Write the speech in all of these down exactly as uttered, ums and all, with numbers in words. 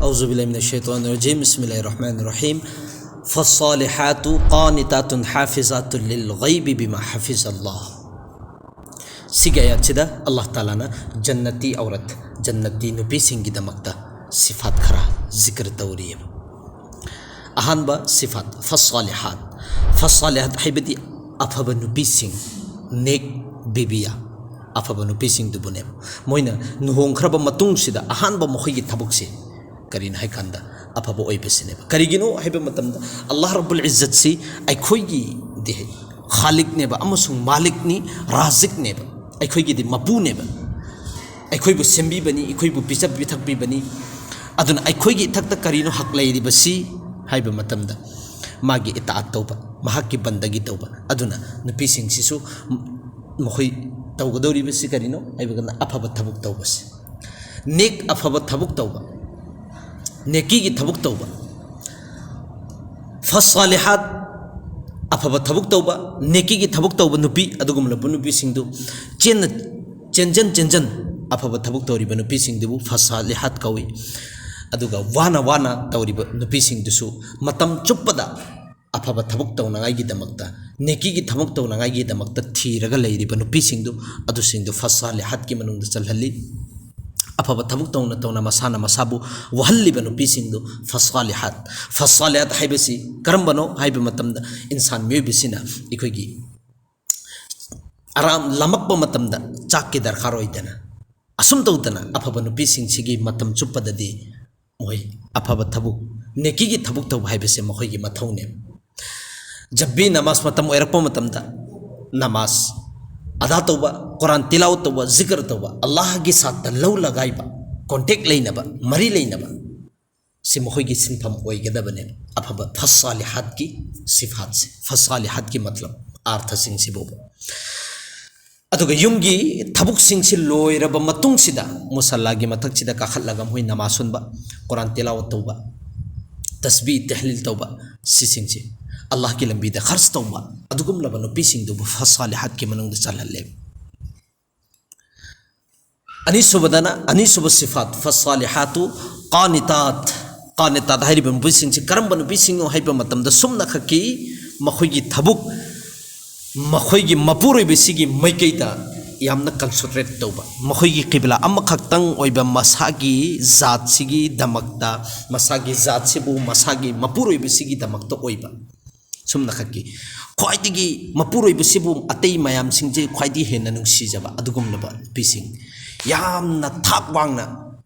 أعوذ بالله من الشيطان الرجيم. بسم الله الرحمن الرحيم. فالصالحات قانتات حافظات للغيب بما حفظ الله. ꯁꯤꯒꯤ ꯑꯌꯥꯠꯁꯤꯗ ꯑꯜꯂꯥꯍ ꯇꯥꯂꯥꯅ ꯖꯟꯅꯇꯤ ꯑꯧꯔꯠ, ꯖꯟꯅꯇꯤ ꯅꯨꯄꯤꯁꯤꯡꯒꯤꯗꯃꯛꯇ ꯁꯤꯐꯥꯠ ꯈꯔ ꯖꯤꯀꯔ ꯇꯧꯔꯤꯑꯕ꯫ ꯑꯍꯥꯟꯕ ꯁꯤꯐꯥꯠ, ꯐꯁꯥꯂꯤꯍꯥꯠ꯫ ꯐꯁꯥꯂꯤꯍꯥꯠ ꯍꯥꯏꯕꯗꯤ ꯑꯐꯕ ꯅꯨꯄꯤꯁꯤꯡ, ꯅꯦꯛ ꯕꯤꯕꯤꯌꯥ, ꯑꯐꯕ ꯅꯨꯄꯤꯁꯤꯡꯗꯨꯕꯨꯅꯦꯕ꯫ ꯃꯣꯏꯅ ꯂꯨꯍꯣꯡꯈ꯭ꯔꯕ ꯃꯇꯨꯡꯁꯤꯗ ꯑꯍꯥꯟꯕ ꯃꯈꯣꯏꯒꯤ ꯊꯕꯛꯁꯤ ꯀꯔꯤꯅꯣ ꯍꯥꯏꯀꯥꯟꯗ ꯑꯐꯕ ꯑꯣꯏꯕꯁꯤꯅꯦꯕ꯫ ꯀꯔꯤꯒꯤꯅꯣ ꯍꯥꯏꯕ ꯃꯇꯝꯗ ꯑꯜꯂꯥꯍ ꯔꯕꯨꯜ ꯏꯖꯠꯁꯤ ꯑꯩꯈꯣꯏꯒꯤꯗꯤ ꯈꯥꯂꯤꯛꯅꯦꯕ ꯑꯃꯁꯨꯡ ꯃꯥꯂꯤꯛꯅꯤ, ꯔꯥꯖꯤꯛꯅꯦꯕ, ꯑꯩꯈꯣꯏꯒꯤꯗꯤ ꯃꯄꯨꯅꯦꯕ꯫ ꯑꯩꯈꯣꯏꯕꯨ ꯁꯦꯝꯕꯤꯕꯅꯤ, ꯑꯩꯈꯣꯏꯕꯨ ꯄꯤꯖ ꯄꯤꯊꯛꯄꯤꯕꯅꯤ꯫ ꯑꯗꯨꯅ ꯑꯩꯈꯣꯏꯒꯤ ꯏꯊꯛꯇ ꯀꯔꯤꯅꯣ ꯍꯛ ꯂꯩꯔꯤꯕꯁꯤ ꯍꯥꯏꯕ ꯃꯇꯝꯗ ꯃꯥꯒꯤ ꯏꯇꯥꯑꯠ ꯇꯧꯕ, ꯃꯍꯥꯛꯀꯤ ꯕꯟꯗꯒꯤ ꯇꯧꯕ꯫ ꯑꯗꯨꯅ ꯅꯨꯄꯤꯁꯤꯡꯁꯤꯁꯨ ꯃꯈꯣꯏ ꯇꯧꯒꯗꯧꯔꯤꯕꯁꯤ ꯀꯔꯤꯅꯣ ꯍꯥꯏꯕ ꯀꯥꯟꯗ ꯑꯐꯕ ꯊꯕꯛ ꯇꯧꯕꯁꯤ, ꯅꯦꯛ ꯑꯐꯕ ꯊꯕꯛ ꯇꯧꯕ, ꯅꯦꯀꯤꯒꯤ ꯊꯕꯛ ꯇꯧꯕ꯫ ꯐꯁꯥꯂꯤꯍꯥꯠ, ꯑꯐꯕ ꯊꯕꯛ ꯇꯧꯕ, ꯅꯦꯀꯤꯒꯤ ꯊꯕꯛ ꯇꯧꯕ ꯅꯨꯄꯤ, ꯑꯗꯨꯒꯨꯝꯂꯕ ꯅꯨꯄꯤꯁꯤꯡꯗꯨ ꯆꯦꯟꯅ ꯆꯦꯟꯖꯟ ꯆꯦꯟꯖꯟ ꯑꯐꯕ ꯊꯕꯛ ꯇꯧꯔꯤꯕ ꯅꯨꯄꯤꯁꯤꯡꯗꯨꯕꯨ ꯐꯁꯥꯂꯤꯍꯥꯠ ꯀꯧꯏ꯫ ꯑꯗꯨꯒ ꯋꯥꯅ ꯋꯥꯅ ꯇꯧꯔꯤꯕ ꯅꯨꯄꯤꯁꯤꯡꯗꯨꯁꯨ ꯃꯇꯝ ꯆꯨꯞꯄꯗ ꯑꯐꯕ ꯊꯕꯛ ꯇꯧꯅꯉꯥꯏꯒꯤꯗꯃꯛꯇ, ꯅꯦꯀꯤꯒꯤ ꯊꯕꯛ ꯇꯧꯅꯉꯥꯏꯒꯤꯗꯃꯛꯇ ꯊꯤꯔꯒ ꯂꯩꯔꯤꯕ ꯅꯨꯄꯤꯁꯤꯡꯗꯨ, ꯑꯗꯨꯁꯤꯡꯗꯨ ꯐꯁꯥꯂꯤꯍꯥꯠꯀꯤ ꯃꯅꯨꯡꯗ ꯆꯜꯍꯜꯂꯤ꯫ ꯑꯐꯕ ꯊꯕꯛ ꯇꯧꯅ ꯇꯧꯅ ꯃꯁꯥꯅ ꯃꯁꯥꯕꯨ ꯋꯥꯍꯜꯂꯤꯕ ꯅꯨꯄꯤꯁꯤꯡꯗꯨ ꯐꯁꯥꯂꯤꯍꯥꯠ꯫ ꯐꯁꯥꯂꯤꯍꯥꯠ ꯍꯥꯏꯕꯁꯤ ꯀꯔꯝꯕꯅꯣ ꯍꯥꯏꯕ ꯃꯇꯝꯗ, ꯏꯟꯁꯥꯟ ꯃꯤꯑꯣꯏꯕꯁꯤꯅ ꯑꯩꯈꯣꯏꯒꯤ ꯑꯔꯥꯝ ꯂꯥꯝꯃꯛꯄ ꯃꯇꯝꯗ ꯆꯥꯛꯀꯤ ꯗꯔꯀꯥꯔ ꯑꯣꯏꯗꯅ, ꯑꯁꯨꯝ ꯇꯧꯗꯅ ꯑꯐꯕ ꯅꯨꯄꯤꯁꯤꯡꯁꯤꯒꯤ ꯃꯇꯝ ꯆꯨꯞꯄꯗꯗꯤ ꯃꯣꯏ ꯑꯐꯕ ꯊꯕꯛ, ꯅꯦꯀꯤꯒꯤ ꯊꯕꯛ ꯇꯧꯕ ꯍꯥꯏꯕꯁꯦ ꯃꯈꯣꯏꯒꯤ ꯃꯊꯧꯅꯦ꯫ ꯖꯕ ꯚꯤ ꯅꯃꯥꯖ ꯃꯇꯝ ꯑꯣꯏꯔꯛꯄ ꯃꯇꯝꯗ ꯅꯃꯥꯖ ꯑꯗꯥ ꯇꯧꯕ, ꯀꯨꯔꯥꯟ ꯇꯤꯂꯥꯋꯠ ꯇꯧꯕ, ꯖꯤꯀꯔ ꯇꯧꯕ, ꯑꯜꯂꯥꯍꯒꯤ ꯁꯥꯠꯇ ꯂꯧ ꯂꯒꯥꯏꯕ, ꯀꯣꯟꯇꯦꯛ ꯂꯩꯅꯕ, ꯃꯔꯤ ꯂꯩꯅꯕ, ꯁꯤ ꯃꯈꯣꯏꯒꯤ ꯁꯤꯟꯐꯝ ꯑꯣꯏꯒꯗꯕꯅꯦ꯫ ꯑꯐꯕ ꯐꯁꯥꯂꯤꯍꯥꯠꯀꯤ ꯁꯤꯐꯥꯠꯁꯦ, ꯐꯁꯥꯂꯤꯍꯥꯠꯀꯤ ꯃꯇꯂꯕ, ꯑꯥꯔꯊꯁꯤꯡꯁꯤꯕꯨ꯫ ꯑꯗꯨꯒ ꯌꯨꯝꯒꯤ ꯊꯕꯛꯁꯤꯡꯁꯤ ꯂꯣꯏꯔꯕ ꯃꯇꯨꯡꯁꯤꯗ ꯃꯨꯁꯜꯂꯥꯒꯤ ꯃꯊꯛꯁꯤꯗ ꯀꯥꯈꯠꯂꯒ ꯃꯈꯣꯏ ꯅꯃꯥꯖ ꯁꯣꯟꯕ, ꯀꯨꯔꯥꯟ ꯇꯤꯂꯥꯋꯠ ꯇꯧꯕ, ꯇꯁꯕꯤ ꯇꯍꯂꯤꯜ ꯇꯧꯕ, ꯁꯤꯁꯤꯡꯁꯦ ꯑꯜꯂꯥꯍꯒꯤ ꯂꯝꯕꯤꯗ ꯈꯔꯆ ꯇꯧꯕ, ꯑꯗꯨꯒꯨꯝꯂꯕ ꯅꯨꯄꯤꯁꯤꯡꯗꯨꯕꯨ ꯐꯁꯥꯂꯤꯍꯥꯠꯀꯤ ꯃꯅꯨꯡꯗ ꯆꯜꯍꯜꯂꯦ꯫ ꯑꯅꯤꯁꯨꯕꯗꯅ, ꯑꯅꯤꯁꯨꯕ ꯁꯤꯐꯥꯠ, ꯐꯁꯥꯂꯤꯍꯥꯇꯨ ꯀꯥꯅꯤꯇꯥꯠ꯫ ꯀꯥꯅꯤꯇꯥꯠ ꯍꯥꯏꯔꯤꯕ ꯅꯨꯄꯤꯁꯤꯡꯁꯤ ꯀꯔꯝꯕ ꯅꯨꯄꯤꯁꯤꯡꯅꯣ ꯍꯥꯏꯕ ꯃꯇꯝꯗ, ꯁꯨꯝꯅ ꯈꯛꯀꯤ ꯃꯈꯣꯏꯒꯤ ꯊꯕꯛ, ꯃꯈꯣꯏꯒꯤ ꯃꯄꯨꯔꯣꯏꯕꯁꯤꯒꯤ ꯃꯥꯏꯀꯩꯗ ꯌꯥꯝꯅ ꯀꯟꯁꯦꯟꯇ꯭ꯔꯦꯠ ꯇꯧꯕ, ꯃꯈꯣꯏꯒꯤ ꯀꯤꯕꯤꯂꯥ ꯑꯃꯈꯛꯇꯪ ꯑꯣꯏꯕ, ꯃꯁꯥꯒꯤ ꯖꯥꯠꯁꯤꯒꯤꯗꯃꯛꯇ, ꯃꯁꯥꯒꯤ ꯖꯥꯠꯁꯤꯕꯨ ꯃꯁꯥꯒꯤ ꯃꯄꯨꯔꯣꯏꯕꯁꯤꯒꯤꯗꯃꯛꯇ ꯑꯣꯏꯕ, ꯁꯨꯝꯅ ꯈꯛꯀꯤ ꯈ꯭ꯋꯥꯏꯗꯒꯤ ꯃꯄꯨꯔꯣꯏꯕꯁꯤꯕꯨ ꯑꯇꯩ ꯃꯌꯥꯝꯁꯤꯡꯁꯦ ꯈ꯭ꯋꯥꯏꯗꯒꯤ ꯍꯦꯟꯅ ꯅꯨꯡꯁꯤꯖꯕ ꯑꯗꯨꯒꯨꯝꯂꯕ ꯅꯨꯄꯤꯁꯤꯡ, ꯌꯥꯝꯅ ꯊꯥꯛ ꯋꯥꯡꯅ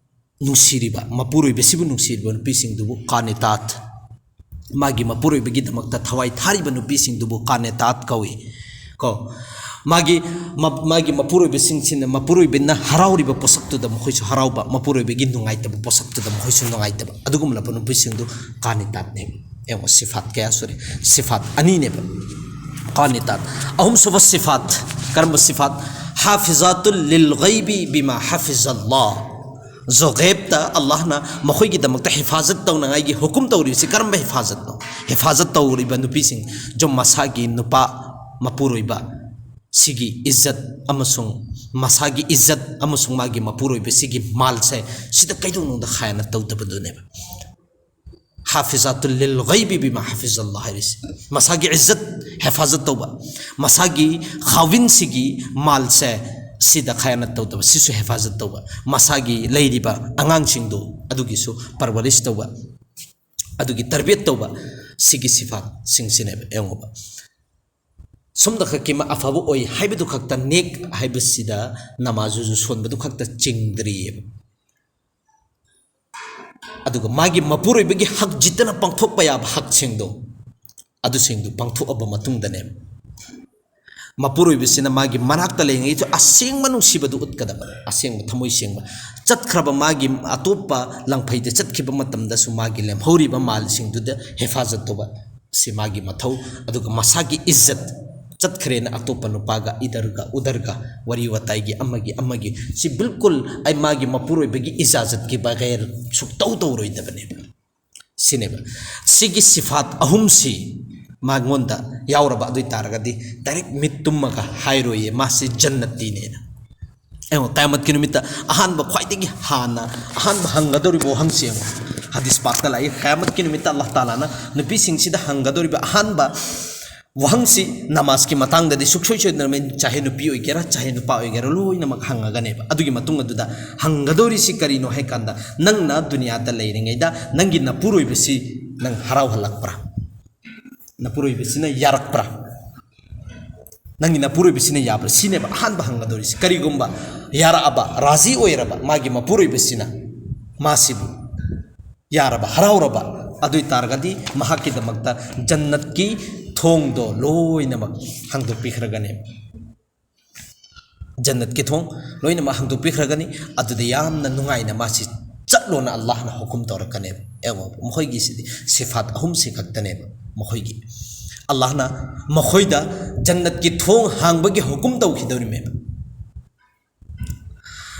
ꯅꯨꯡꯁꯤꯔꯤꯕ, ꯃꯄꯨꯔꯣꯏꯕꯁꯤꯕꯨ ꯅꯨꯡꯁꯤꯔꯤꯕ ꯅꯨꯄꯤꯁꯤꯡꯗꯨꯕꯨ ꯀꯥꯅꯤꯇꯥꯠ, ꯃꯥꯒꯤ ꯃꯄꯨꯔꯣꯏꯕꯒꯤꯗꯃꯛꯇ ꯊꯋꯥꯏ ꯊꯥꯔꯤꯕ ꯅꯨꯄꯤꯁꯤꯡꯗꯨꯕꯨ ꯀꯥꯅꯤꯇꯥꯠ ꯀꯧꯏ꯫ ꯀꯣ, ꯃꯥꯒꯤ ꯃ-, ꯃꯥꯒꯤ ꯃꯄꯨꯔꯣꯏꯕꯁꯤꯡꯁꯤꯅ, ꯃꯄꯨꯔꯣꯏꯕꯅ ꯍꯔꯥꯎꯔꯤꯕ ꯄꯣꯠꯁꯛꯇꯨꯗ ꯃꯈꯣꯏꯁꯨ ꯍꯔꯥꯎꯕ, ꯃꯄꯨꯔꯣꯏꯕꯒꯤ ꯅꯨꯡꯉꯥꯏꯇꯕ ꯄꯣꯠꯁꯛꯇꯨꯗ ꯃꯈꯣꯏꯁꯨ ꯅꯨꯡꯉꯥꯏꯇꯕ, ꯑꯗꯨꯒꯨꯝꯂꯕ ꯅꯨꯄꯤꯁꯤꯡꯗꯨ ꯀꯥꯅꯤꯇꯥꯠꯅꯦ꯫ ꯌꯦꯡꯉꯣ, ꯁꯤꯐꯥꯠ ꯀꯌꯥ ꯁꯨꯔꯦ꯫ ꯁꯤꯐꯥꯠ ꯑꯅꯤꯅꯦꯕ꯫ ꯀꯥꯅꯤꯇꯥꯠ꯫ ꯑꯍꯨꯝꯁꯨꯕ ꯁꯤꯐꯥꯠ꯫ ꯀꯔꯝꯕ ꯁꯤꯐꯥꯠ? ꯍꯥꯐꯤꯖꯥꯇꯨꯜ ꯂꯤꯜ ꯒꯩꯕꯤ ꯕꯤꯃꯥ ꯍꯥꯐꯤꯖꯜꯂꯥꯍ꯫ ꯖꯣꯒꯦꯕꯇ ꯑꯜꯂꯥꯍꯅ ꯃꯈꯣꯏꯒꯤꯗꯃꯛꯇ ꯍꯤꯐꯥꯖꯠ ꯇꯧꯅꯉꯥꯏꯒꯤ ꯍꯨꯀꯨꯝ ꯇꯧꯔꯤꯕꯁꯤ ꯀꯔꯝꯕ ꯍꯤꯐꯥꯖꯠꯅꯣ? ꯍꯤꯐꯥꯖꯠ ꯇꯧꯔꯤꯕ ꯅꯨꯄꯤꯁꯤꯡ, ꯖꯣ ꯃꯁꯥꯒꯤ ꯅꯨꯄꯥ ꯃꯄꯨꯔꯣꯏꯕ ꯁꯤꯒꯤ ꯏꯖꯠ ꯑꯃꯁꯨꯡ ꯃꯁꯥꯒꯤ ꯏꯖꯠ ꯑꯃꯁꯨꯡ ꯃꯥꯒꯤ ꯃꯄꯨꯔꯣꯏꯕ ꯁꯤꯒꯤ ꯃꯥꯜꯁꯦ, ꯁꯤꯗ ꯀꯩꯗꯧꯅꯨꯡꯗ ꯈꯥꯌꯥꯅ ꯇꯧꯗꯕꯗꯨꯅꯦꯕ꯫ ꯍꯥꯐꯤꯖꯥꯇꯨꯜ ꯂꯤꯜ ꯒꯩꯕꯤ ꯕꯤꯃꯥ ꯍꯥꯐꯤꯖꯜꯂꯥꯍ ꯍꯥꯏꯔꯤꯁꯦ꯫ ꯃꯁꯥꯒꯤ ꯏꯖꯠ ꯍꯦꯐꯥꯖꯠ ꯇꯧꯕ, ꯃꯁꯥꯒꯤ ꯈꯥꯋꯤꯟꯁꯤꯒꯤ ꯃꯥꯜꯁꯦ ꯁꯤꯗ ꯈꯥꯌꯥꯅ ꯇꯧꯗꯕ, ꯁꯤꯁꯨ ꯍꯦꯐꯥꯖꯠ ꯇꯧꯕ, ꯃꯁꯥꯒꯤ ꯂꯩꯔꯤꯕ ꯑꯉꯥꯡꯁꯤꯡꯗꯨ ꯑꯗꯨꯒꯤꯁꯨ ꯄꯔꯋꯥꯔꯤꯁ ꯇꯧꯕ, ꯑꯗꯨꯒꯤ ꯇꯔꯕꯤꯌꯠ ꯇꯧꯕ, ꯁꯤꯒꯤ ꯁꯤꯐꯥꯠꯁꯤꯡꯁꯤꯅꯦꯕ꯫ ꯌꯦꯡꯉꯨꯕ, ꯁꯨꯝꯗ ꯈꯛꯀꯤ ꯑꯃ ꯑꯐꯕ ꯑꯣꯏ ꯍꯥꯏꯕꯗꯨ ꯈꯛꯇ, ꯅꯦꯛ ꯍꯥꯏꯕꯁꯤꯗ ꯅꯃꯥꯖꯨꯖꯨ ꯁꯣꯟꯕꯗꯨ ꯈꯛꯇ ꯆꯤꯡꯗ꯭ꯔꯤꯑꯕ꯫ ꯑꯗꯨꯒ ꯃꯥꯒꯤ ꯃꯄꯨꯔꯣꯏꯕꯒꯤ ꯍꯛ ꯖꯤꯠꯇꯅ ꯄꯥꯡꯊꯣꯛꯄ ꯌꯥꯕ ꯍꯛꯁꯤꯡꯗꯣ, ꯑꯗꯨꯁꯤꯡꯗꯨ ꯄꯥꯡꯊꯣꯛꯑꯕ ꯃꯇꯨꯡꯗꯅꯦ, ꯃꯄꯨꯔꯣꯏꯕꯁꯤꯅ ꯃꯥꯒꯤ ꯃꯅꯥꯛꯇ ꯂꯩꯔꯤꯉꯩꯗ ꯑꯁꯦꯡꯕ ꯅꯨꯡꯁꯤꯕꯗꯨ ꯎꯠꯀꯗꯕ, ꯑꯁꯦꯡꯕ ꯊꯃꯣꯏ ꯁꯦꯡꯕ꯫ ꯆꯠꯈ꯭ꯔꯕ ꯃꯥꯒꯤ ꯑꯇꯣꯞꯄ ꯂꯪꯐꯩꯗ ꯆꯠꯈꯤꯕ ꯃꯇꯝꯗꯁꯨ ꯃꯥꯒꯤ ꯂꯦꯝꯍꯧꯔꯤꯕ ꯃꯥꯜꯁꯤꯡꯗꯨꯗ ꯍꯦꯐꯥꯖꯠ ꯇꯧꯕ, ꯁꯤ ꯃꯥꯒꯤ ꯃꯊꯧ꯫ ꯑꯗꯨꯒ ꯃꯁꯥꯒꯤ ꯏꯖꯠ, ꯆꯠꯈ꯭ꯔꯦꯅ ꯑꯇꯣꯞꯄ ꯅꯨꯄꯥꯒ ꯏꯗꯔꯒ ꯎꯗꯔꯒ ꯋꯥꯔꯤ ꯋꯥꯇꯥꯏꯒꯤ ꯑꯃꯒꯤ ꯑꯃꯒꯤ, ꯁꯤ ꯕꯤꯜꯀꯨꯜ ꯑꯩ ꯃꯥꯒꯤ ꯃꯄꯨꯔꯣꯏꯕꯒꯤ ꯏꯖꯥꯖꯠꯀꯤ ꯕꯒꯦꯔ ꯁꯨꯛꯇꯧ ꯇꯧꯔꯣꯏꯗꯕꯅꯦꯕ꯫ ꯁꯤꯅꯦꯕ꯫ ꯁꯤꯒꯤ ꯁꯤꯐꯥꯠ ꯑꯍꯨꯝꯁꯤ ꯃꯉꯣꯟꯗ ꯌꯥꯎꯔꯕ ꯑꯗꯨ ꯑꯣꯏ ꯇꯥꯔꯒꯗꯤ, ꯗꯥꯏꯔꯦꯛ ꯃꯤꯠ ꯇꯨꯝꯃꯒ ꯍꯥꯏꯔꯣꯏꯌꯦ ꯃꯥꯁꯤ ꯖꯟꯅꯇꯤꯅꯦꯅ꯫ ꯌꯦꯡꯉꯣ, ꯀꯌꯥꯃꯠꯀꯤ ꯅꯨꯃꯤꯠꯇ ꯑꯍꯥꯟꯕ, ꯈ꯭ꯋꯥꯏꯗꯒꯤ ꯍꯥꯟꯅ ꯑꯍꯥꯟꯕ ꯍꯪꯒꯗꯧꯔꯤꯕ ꯋꯥꯍꯪꯁꯤ ꯌꯦꯡꯉꯣ꯫ ꯍꯗꯤꯁ ꯄꯥꯛꯇ ꯂꯥꯛꯏ, ꯀꯌꯥꯃꯠꯀꯤ ꯅꯨꯃꯤꯠꯇ ꯑꯜꯂꯥꯍ ꯇꯥꯂꯥꯅ ꯅꯨꯄꯤꯁꯤꯡꯁꯤꯗ ꯍꯪꯒꯗꯧꯔꯤꯕ ꯑꯍꯥꯟꯕ ꯋꯥꯍꯪꯁꯤ ꯅꯃꯥꯖꯀꯤ ꯃꯇꯥꯡꯗꯗꯤ ꯁꯨꯡꯁꯣꯏ ꯁꯣꯏꯗꯅ, ꯆꯥꯍꯦ ꯅꯨꯄꯤ ꯑꯣꯏꯒꯦꯔꯥ, ꯆꯥꯍꯦ ꯅꯨꯄꯥ ꯑꯣꯏꯒꯦꯔꯥ, ꯂꯣꯏꯅꯃꯛ ꯍꯪꯉꯒꯅꯦꯕ꯫ ꯑꯗꯨꯒꯤ ꯃꯇꯨꯡ ꯑꯗꯨꯗ ꯍꯪꯒꯗꯧꯔꯤꯁꯤ ꯀꯔꯤꯅꯣ ꯍꯥꯏ ꯀꯥꯟꯗ, ꯅꯪꯅ ꯗꯨꯅꯤꯌꯥꯗ ꯂꯩꯔꯤꯉꯩꯗ ꯅꯪꯒꯤ ꯅꯄꯨꯔꯣꯏꯕꯁꯤ ꯅꯪ ꯍꯔꯥꯎꯍꯜꯂꯛꯄ꯭ꯔꯥ? ꯅꯄꯨꯔꯣꯏꯕꯁꯤꯅ ꯌꯥꯔꯛꯄ꯭ꯔꯥ? ꯅꯪꯒꯤ ꯅꯄꯨꯔꯣꯏꯕꯁꯤꯅ ꯌꯥꯕ꯭ꯔꯥ? ꯁꯤꯅꯦꯕ ꯑꯍꯥꯟꯕ ꯍꯪꯒꯗꯧꯔꯤꯁꯤ꯫ ꯀꯔꯤꯒꯨꯝꯕ ꯌꯥꯔꯛꯑꯕ, ꯔꯥꯖꯤ ꯑꯣꯏꯔꯕ ꯃꯥꯒꯤ ꯃꯄꯨꯔꯣꯏꯕꯁꯤꯅ ꯃꯥꯁꯤꯕꯨ, ꯌꯥꯔꯕ, ꯍꯔꯥꯎꯔꯕ, ꯑꯗꯨ ꯑꯣꯏ ꯇꯥꯔꯒꯗꯤ ꯃꯍꯥꯛꯀꯤꯗꯃꯛꯇ ꯖꯟꯅꯠꯀꯤ ꯊꯣꯡꯗꯣ ꯂꯣꯏꯅꯃꯛ ꯍꯥꯡꯗꯣꯛꯄꯤꯈ꯭ꯔꯒꯅꯦꯕ꯫ ꯖꯟꯅꯠꯀꯤ ꯊꯣꯡ ꯂꯣꯏꯅꯃꯛ ꯍꯥꯡꯗꯣꯛꯄꯤꯈ꯭ꯔꯒꯅꯤ꯫ ꯑꯗꯨꯗ ꯌꯥꯝꯅ ꯅꯨꯡꯉꯥꯏꯅ ꯃꯥꯁꯤ ꯆꯠꯂꯣꯅ ꯑꯜꯂꯥꯍꯅ ꯍꯨꯀꯨꯝ ꯇꯧꯔꯛꯀꯅꯦꯕ꯫ ꯌꯦꯡꯉꯣ, ꯃꯈꯣꯏꯒꯤꯁꯤꯗꯤ ꯁꯤꯐꯥꯠ ꯑꯍꯨꯝꯁꯤ ꯈꯛꯇꯅꯦꯕ ꯃꯈꯣꯏꯒꯤ꯫ ꯑꯜꯂꯥꯍꯅ ꯃꯈꯣꯏꯗ ꯖꯟꯅꯠꯀꯤ ꯊꯣꯡ ꯍꯥꯡꯕꯒꯤ ꯍꯨꯀꯨꯝ ꯇꯧꯈꯤꯗꯧꯔꯤꯃꯦꯕ꯫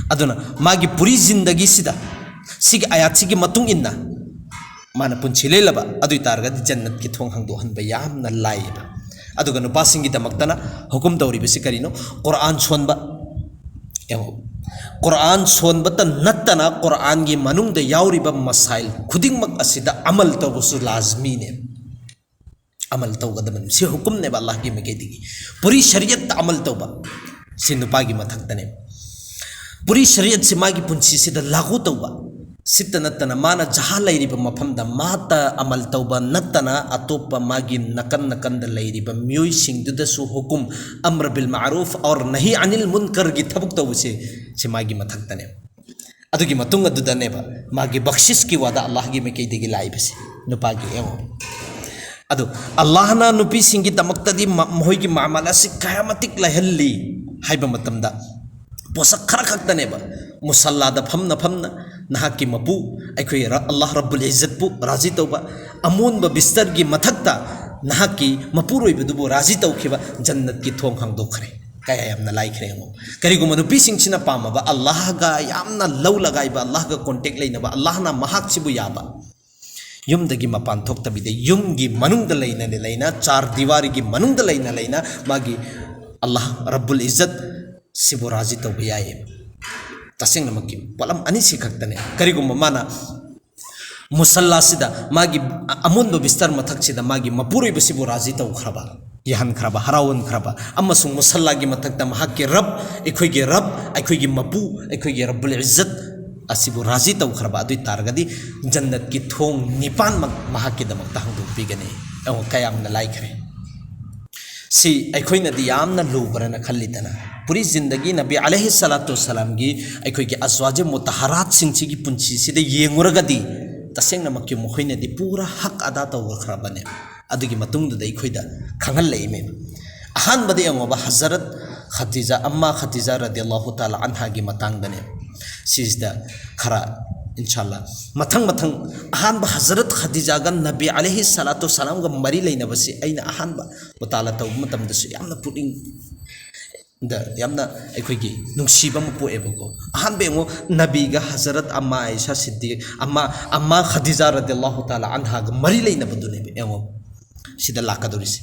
ꯑꯗꯨꯅ ꯃꯥꯒꯤ ꯄꯨꯔꯤ ꯖꯤꯟꯗꯒꯤꯁꯤꯗ ꯁꯤꯒꯤ ꯑꯌꯥꯠꯁꯤꯒꯤ ꯃꯇꯨꯡ ꯏꯟꯅ ꯃꯥꯅ ꯄꯨꯟꯁꯤ ꯂꯦꯜꯂꯕ ꯑꯗꯨ ꯑꯣꯏ ꯇꯥꯔꯒꯗꯤ ꯖꯟꯅꯠꯀꯤ ꯊꯣꯡ ꯍꯥꯡꯗꯣꯛꯍꯟꯕ ꯌꯥꯝꯅ ꯂꯥꯏꯌꯦꯕ꯫ ꯑꯗꯨꯒ ꯅꯨꯄꯥꯁꯤꯡꯒꯤꯗꯃꯛꯇꯅ ꯍꯨꯀꯨꯝ ꯇꯧꯔꯤꯕꯁꯤ ꯀꯔꯤꯅꯣ? ꯀꯨꯔꯥꯟ ꯁꯣꯟꯕ꯫ ꯌꯦꯡꯉꯣ, ꯀꯨꯔꯥꯟ ꯁꯣꯟꯕꯇ ꯅꯠꯇꯅ ꯀꯨꯔꯥꯟꯒꯤ ꯃꯅꯨꯡꯗ ꯌꯥꯎꯔꯤꯕ ꯃꯁꯥꯏꯜ ꯈꯨꯗꯤꯡꯃꯛ ꯑꯁꯤꯗ ꯑꯃꯜ ꯇꯧꯕꯁꯨ ꯂꯥꯖꯃꯤꯅꯦ꯫ ꯑꯃꯜ ꯇꯧꯒꯗꯕꯅꯤ꯫ ꯁꯤ ꯍꯨꯀꯨꯝꯅꯦꯕ ꯑꯜꯂꯥꯍꯒꯤ ꯃꯥꯏꯀꯩꯗꯒꯤ꯫ ꯄꯨꯔꯤ ꯁꯔꯤꯌꯠꯇ ꯑꯃꯜ ꯇꯧꯕ ꯁꯤ ꯅꯨꯄꯥꯒꯤ ꯃꯊꯛꯇꯅꯦꯕ꯫ ꯄꯨꯔꯤ ꯁꯔꯤꯌꯠꯁꯤ ꯃꯥꯒꯤ ꯄꯨꯟꯁꯤꯁꯤꯗ ꯂꯥꯒꯨ ꯇꯧꯕ꯫ ꯁꯤꯠꯇ ꯅꯠꯇꯅ ꯃꯥꯅ ꯖꯍꯥ ꯂꯩꯔꯤꯕ ꯃꯐꯝꯗ ꯃꯥꯇ ꯑꯃꯜ ꯇꯧꯕ ꯅꯠꯇꯅ ꯑꯇꯣꯞꯄ ꯃꯥꯒꯤ ꯅꯥꯀꯟ ꯅꯥꯀꯟꯗ ꯂꯩꯔꯤꯕ ꯃꯤꯑꯣꯏꯁꯤꯡꯗꯨꯗꯁꯨ ꯍꯨꯀꯨꯝ, ꯑꯝꯔ ꯕꯤꯜ ꯃꯥꯔꯨꯐ ꯑꯣꯔ ꯅꯍꯤ ꯑꯅꯤꯜ ꯃꯨꯟꯀꯔꯒꯤ ꯊꯕꯛ ꯇꯧꯕꯁꯦ ꯁꯤ ꯃꯥꯒꯤ ꯃꯊꯛꯇꯅꯦꯕ꯫ ꯑꯗꯨꯒꯤ ꯃꯇꯨꯡ ꯑꯗꯨꯗꯅꯦꯕ ꯃꯥꯒꯤ ꯕꯈꯁꯤꯁꯀꯤ ꯋꯥꯗ ꯑꯜꯂꯥꯍꯒꯤ ꯃꯥꯏꯀꯩꯗꯒꯤ ꯂꯥꯛꯏꯕꯁꯦ ꯅꯨꯄꯥꯒꯤ꯫ ꯌꯦꯡꯉꯣ, ꯑꯗꯨ ꯑꯜꯂꯥꯍꯅ ꯅꯨꯄꯤꯁꯤꯡꯒꯤꯗꯃꯛꯇꯗꯤ ꯃ-, ꯃꯈꯣꯏꯒꯤ ꯃꯥꯃꯜ ꯑꯁꯤ ꯀꯌꯥꯃꯇꯤꯛ ꯂꯥꯏꯍꯜꯂꯤ ꯍꯥꯏꯕ ꯃꯇꯝꯗ, ꯄꯣꯠꯁꯛ ꯈꯔ ꯈꯛꯇꯅꯦꯕ꯫ ꯃꯨꯁꯜꯂꯥꯗ ꯐꯝꯅ ꯐꯝꯅ ꯅꯍꯥꯛꯀꯤ ꯃꯄꯨ, ꯑꯩꯈꯣꯏ ꯔ-, ꯑꯜꯂꯥꯍ ꯔꯕꯨꯜ ꯏꯖꯠꯄꯨ ꯔꯥꯖꯤ ꯇꯧꯕ, ꯑꯃꯣꯟꯕ ꯕꯤꯁꯇꯔꯒꯤ ꯃꯊꯛꯇ ꯅꯍꯥꯛꯀꯤ ꯃꯄꯨꯔꯣꯏꯕꯗꯨꯕꯨ ꯔꯥꯖꯤ ꯇꯧꯈꯤꯕ, ꯖꯟꯅꯠꯀꯤ ꯊꯣꯡ ꯍꯥꯡꯗꯣꯛꯈ꯭ꯔꯦ꯫ ꯀꯌꯥ ꯌꯥꯝꯅ ꯂꯥꯏꯈ꯭ꯔꯦ ꯌꯦꯡꯉꯣ꯫ ꯀꯔꯤꯒꯨꯝꯕ ꯅꯨꯄꯤꯁꯤꯡꯁꯤꯅ ꯄꯥꯝꯃꯕ, ꯑꯜꯂꯥꯍꯒ ꯌꯥꯝꯅ ꯂꯧ ꯂꯒꯥꯏꯕ, ꯑꯜꯂꯥꯍꯒ ꯀꯣꯟꯇꯦꯛ ꯂꯩꯅꯕ, ꯑꯜꯂꯥꯍꯅ ꯃꯍꯥꯛꯁꯤꯕꯨ ꯌꯥꯕ, ꯌꯨꯝꯗꯒꯤ ꯃꯄꯥꯟ ꯊꯣꯛꯇꯕꯤꯗ ꯌꯨꯝꯒꯤ ꯃꯅꯨꯡꯗ ꯂꯩꯅ ꯂꯩꯅ, ꯆꯥꯔ ꯗꯤꯋꯥꯔꯤꯒꯤ ꯃꯅꯨꯡꯗ ꯂꯩꯅ ꯂꯩꯅ ꯃꯥꯒꯤ ꯑꯜꯂꯥꯍ ꯔꯕꯨꯜ ꯏꯖꯠ ꯁꯤꯕꯨ ꯔꯥꯖꯤ ꯇꯧꯕ ꯌꯥꯏꯌꯦꯕ꯫ ꯇꯁꯦꯡꯅꯃꯛꯀꯤ ꯄꯣꯠꯂꯝ ꯑꯅꯤꯁꯤ ꯈꯛꯇꯅꯦ꯫ ꯀꯔꯤꯒꯨꯝꯕ ꯃꯥꯅ ꯃꯨꯁꯜꯂꯥꯁꯤꯗ, ꯃꯥꯒꯤ ꯑꯃꯣꯟꯕ ꯕꯤꯁꯇꯔ ꯃꯊꯛꯁꯤꯗ ꯃꯥꯒꯤ ꯃꯄꯨꯔꯣꯏꯕꯁꯤꯕꯨ ꯔꯥꯖꯤ ꯇꯧꯈ꯭ꯔꯕ, ꯌꯥꯍꯟꯈ꯭ꯔꯕ, ꯍꯔꯥꯎꯍꯟꯈ꯭ꯔꯕ, ꯑꯃꯁꯨꯡ ꯃꯨꯁꯜꯂꯥꯒꯤ ꯃꯊꯛꯇ ꯃꯍꯥꯛꯀꯤ ꯔꯕ, ꯑꯩꯈꯣꯏꯒꯤ ꯔꯕ, ꯑꯩꯈꯣꯏꯒꯤ ꯃꯄꯨ, ꯑꯩꯈꯣꯏꯒꯤ ꯔꯕꯨꯜ ꯏꯖꯠ ꯑꯁꯤꯕꯨ ꯔꯥꯖꯤ ꯇꯧꯈ꯭ꯔꯕ ꯑꯗꯨ ꯑꯣꯏ ꯇꯥꯔꯒꯗꯤ, ꯖꯟꯅꯠꯀꯤ ꯊꯣꯡ ꯅꯤꯄꯥꯟꯃꯛ ꯃꯍꯥꯛꯀꯤꯗꯃꯛꯇ ꯍꯥꯡꯗꯣꯛꯄꯤꯒꯅꯤ꯫ ꯌꯦꯡꯉꯣ, ꯀꯌꯥꯝꯅ ꯂꯥꯏꯈ꯭ꯔꯦ꯫ ꯁꯤ ꯑꯩꯈꯣꯏꯅꯗꯤ ꯌꯥꯝꯅ ꯂꯨꯕ꯭ꯔꯅ ꯈꯜꯂꯤꯗꯅ꯫ ꯄꯨꯔꯤ ꯖꯤꯟꯗꯒꯤ ꯅꯕꯤ ꯑꯂꯩꯍꯤ ꯁꯂꯥꯇꯨ ꯁꯂꯥꯝꯒꯤ ꯑꯩꯈꯣꯏꯒꯤ ꯑꯖꯋꯥꯖꯦ ꯃꯨꯇꯍꯔꯥꯠꯁꯤꯡꯁꯤꯒꯤ ꯄꯨꯟꯁꯤꯁꯤꯗ ꯌꯦꯡꯉꯨꯔꯒꯗꯤ, ꯇꯁꯦꯡꯅꯃꯛꯀꯤ ꯃꯈꯣꯏꯅꯗꯤ ꯄꯨꯔꯥ ꯍꯛ ꯑꯗꯥ ꯇꯧꯈ꯭ꯔꯕꯅꯦ꯫ ꯑꯗꯨꯒꯤ ꯃꯇꯨꯡꯗꯨꯗ ꯑꯩꯈꯣꯏꯗ ꯈꯪꯍꯜꯂꯛꯏꯃꯦ꯫ ꯑꯍꯥꯟꯕꯗ ꯌꯦꯡꯉꯣꯕ, ꯍꯖꯔꯠ ꯈꯗꯤꯖꯥ, ꯑꯝꯃꯥ ꯈꯗꯤꯖꯥ ꯔꯗꯤꯌꯜꯂꯥꯍꯨ ꯇꯥꯂꯥ ꯑꯟꯍꯥꯒꯤ ꯃꯇꯥꯡꯗꯅꯦ꯫ ꯁꯤꯁꯤꯗ ꯈꯔ, ꯏꯟꯁꯥꯜꯂꯥ, ꯃꯊꯪ ꯃꯊꯪ, ꯑꯍꯥꯟꯕ ꯍꯖꯔꯠ ꯈꯗꯤꯖꯥꯒ ꯅꯕꯤ ꯑꯂꯩꯍꯤ ꯁꯂꯥꯇꯨ ꯁꯂꯥꯝꯒ ꯃꯔꯤ ꯂꯩꯅꯕꯁꯤ ꯑꯩꯅ ꯑꯍꯥꯟꯕ ꯃꯨꯇꯥꯂꯥ ꯇꯧꯕ ꯃꯇꯝꯗꯁꯨ ꯌꯥꯝꯅ ꯄꯨꯛꯅꯤꯡꯗ ꯌꯥꯝꯅ ꯑꯩꯈꯣꯏꯒꯤ ꯅꯨꯡꯁꯤꯕ ꯑꯃ ꯄꯣꯛꯑꯦꯕꯀꯣ꯫ ꯑꯍꯥꯟꯕ ꯌꯦꯡꯉꯣ, ꯅꯕꯤꯒ ꯍꯖꯔꯠ ꯑꯝꯃꯥ ꯑꯥꯏꯁꯥ ꯁꯤꯗꯤꯛ, ꯑꯝꯃꯥ, ꯑꯝꯃꯥ ꯈꯗꯤꯖꯥ ꯔꯗꯤꯌꯜꯂꯥꯍꯨ ꯇꯥꯂꯥ ꯑꯟꯍꯥꯒ ꯃꯔꯤ ꯂꯩꯅꯕꯗꯨꯅꯦꯕ꯫ ꯌꯦꯡꯉꯣ, ꯁꯤꯗ ꯂꯥꯛꯀꯗꯧꯔꯤꯁꯦ꯫